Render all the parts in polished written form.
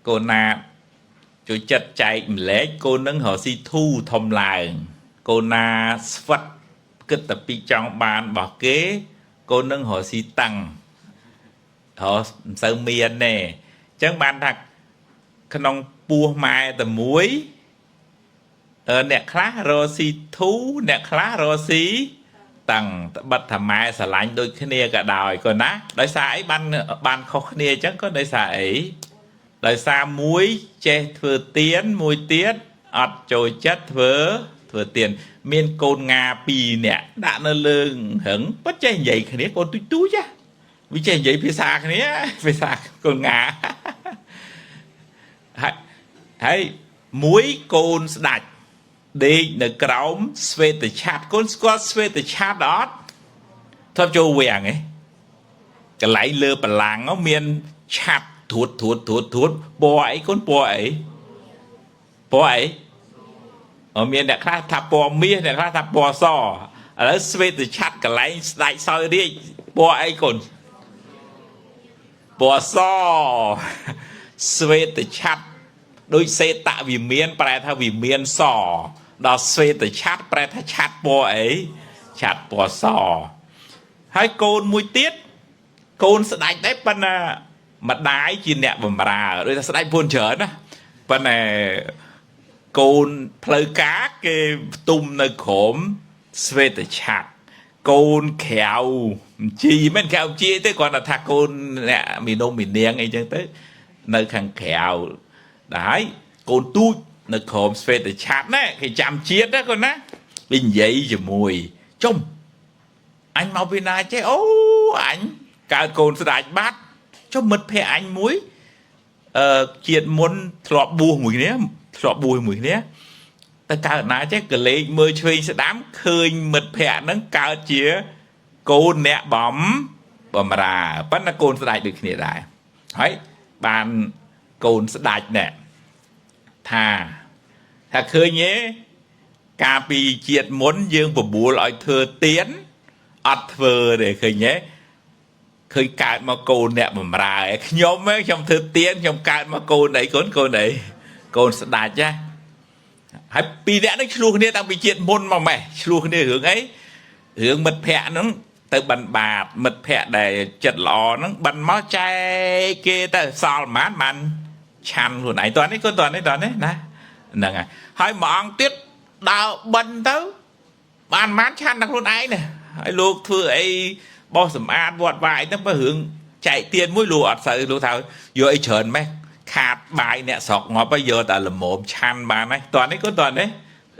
កូនណាចូលចិត្តចែកម្លែកកូននឹងរកស៊ីធូធំឡើងកូនណាស្វិតគិតតែពីចង់បានរបស់គេកូននឹងរកស៊ីតឹងរកមិនសូវមានទេអញ្ចឹងបានថាក្នុងពោះម៉ែតែមួយអ្នកខ្លះរកស៊ីធូអ្នកខ្លះរកស៊ីតឹងត្បិតថាម៉ែស្រឡាញ់ដូចគ្នាក៏ដោយក៏ណាដោយសារអីបានខុសគ្នាអញ្ចឹងក៏ដោយសារអីដោយសារមួយចេះធ្វើទៀនមួយទៀតអត់ចូលចិត្តធ្វើទៀនមានកូនងា2នាក់ដាក់នៅលើរឹងពិតចេះនិយាយគ្នាកូនទូចទូចវាចេះនិយាយភាសាគ្នាភាសាកូនងាហើយហើយមួយកូនស្ដាច់ដេកនៅក្រោមស្វេតឆ័ត្រកូនស្គាល់ស្វេតឆ័ត្រអត់ធ្លាប់ចូលវាំងឯងកន្លែងលើបលាំងមានឆ័ត្រត្រួតត្រួតត្រួតត្រួតពណ៌អីកូនពណ៌អីពណ៌អីអមានអ្នកខ្លះថាពណ៌មាសអ្នកខ្លះថាពណ៌សឥឡូវស្វេតឆ័ត្រកន្លែងស្ដាច់សោយរាជពណ៌អីកូនពណ៌សស្វេតឆ័ត្រដូចសេតវិមានប្រែថាវិមានសដល់ស្វេតឆ័ត្រប្រែថាឆ័ត្រពណ៌អីឆ័ត្រពណ៌សហើយកូនមួយទៀតកូនស្ដាច់ដែរប៉ុន្តែម្ដាយជាអ្នកបំរើដូចថាស្ដាច់ពួនច្រើនណាប៉ុន្តែកូនផ្លូវការគេផ្ទុំនៅក្រោមស្វេតឆ័ត្រកូនក្រៅជីមិនក្រៅជីទេគ្រាន់តែថាកូនអ្នកមីនំមីនាងអីចឹងទៅនៅខាងក្រៅដល់ហើយកូនទូចនៅក្រោមស្វេតឆ័ត្រណាគេចាំជាតិណាកូនណាវានិយាយជាមួយចុំអញមកពីណាចេះអូអញកើតកូនស្ដាច់បាត់ចុះមិត្តភក្តិអញមួយអឺជាតិមុនធ្លាប់បួសមួយគ្នាធ្លាប់បួសមួយគ្នាទៅកើតណាចេះកលេចមើលឆ្វេងស្ដាំឃើញមិត្តភក្តិហ្នឹងកើតជាកូនអ្នកបំបំរាប៉ុន្តែកូនស្ដាច់ដូចគ្នាដែរហើយបានកូនស្ដាច់ណែថាឃើញទេកាលពីជាតិមុនយើងបបួលឲ្យធ្វើទៀនអត់ធ្វើទេឃើញទេឃើញកើតមកកូនអ្នកបំរើខ្ញុំខ្ញុំធ្វើទៀនខ្ញុំកើតមកកូនអីកូនកូនអីកូនស្ដាច់ណាហើយពីរអ្នកហ្នឹងឆ្លោះគ្នាតាំងពីជាតិមុនមកម៉េះឆ្លោះគ្នារឿងអីរឿងមិត្តភ័ក្ដិហ្នឹងទៅបិណ្ឌបាតមិត្តភ័ក្ដិដែលចិត្តល្អហ្នឹងបិណ្ឌមកចែកគេទៅសល់ប៉ុន្មានបានឆាន់ខ្លួនឯងតោះនេះកូនតោះនេះតោះនេះណាហ្នឹងហើយហើយមួយអង្គទៀតដើរបិណ្ឌទៅបានប៉ុន្មានឆាន់ដល់ខ្លួនឯងណាហើយលោកធ្វើអីបោះសម្អាតវត្តវាយទៅបើរឿងចែកទៀនមួយលោកអត់សូវលោកថាយកអីច្រើនម៉េះខាតបាយអ្នកស្រុកងាប់ហើយយកតែល្មមឆាន់បានហើយតោះនេះកូនតោះនេះ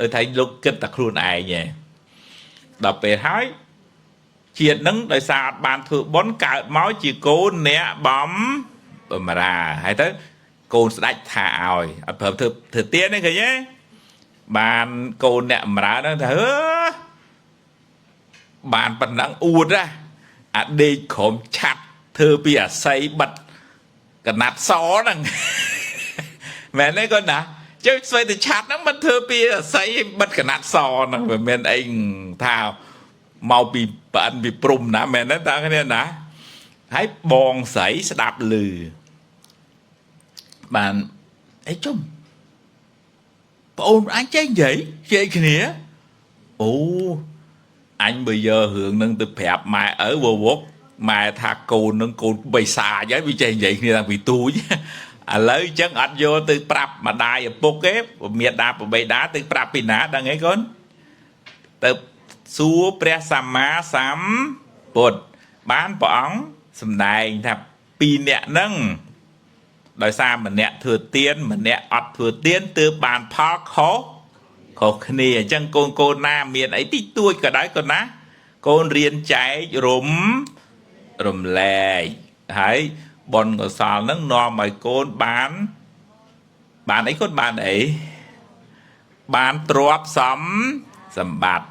ដូចថាលោកគិតតែខ្លួនឯងឯងដល់ពេលហើយជាតិនឹងដោយសារអត់បានធ្វើបុណ្យកើតមកជាកូនអ្នកបំបំរាហើយទៅកូនស្ដាច់ថាឲ្យអត់ប្រើធ្វើទៀនទេឃើញទេបានកូនអ្នកបំរើហ្នឹងថាអឺបានប៉ុណ្ណឹងអួតណាអាដេកក្រុមឆាត់ធ្វើពីអាស័យបិទកណាត់សហ្នឹងមែនទេកូនណាជើស្វ័យទៅឆាត់ហ្នឹងមិនធ្វើពីអាស័យបិទកណាត់សហ្នឹងមិនមែនអីថាមកពីប្រអិនពីព្រំណាមែនទេតាគ្នាណាហើយបងស្រីស្ដាប់ឮបានអីជុំប្អូនអញចេះនិយាយជែកគ្នាអូអញបើយករឿងនឹងទៅប្រាប់ម៉ែឪវវកម៉ែថាកូននឹងកូនបិសាចហើយវាចេះនិយាយគ្នាតាំងពីទូចឥឡូវអញ្ចឹងអត់យកទៅប្រាប់ម្ដាយឪពុកទេមេដាបបិតាទៅប្រាប់ពីណាដឹងអីកូនទៅសួរព្រះសម្មាសម្ពុទ្ធបានព្រះអង្គសម្ដែងថាពីរអ្នកហ្នឹងដោយសារម្នាក់ធ្វើទៀនម្នាក់អត់ធ្វើទៀនទើបបានផលខុសខុសគ្នាអញ្ចឹងកូនកូនណាមានអីតិចតួចក៏ដោយក៏ណាកូនរៀនចែករំរំលែកហើយបុណ្យកុសលហ្នឹងនាំឲ្យកូនបានបានអីកូនបានអីបានទ្រព្យសម្បត្តិ។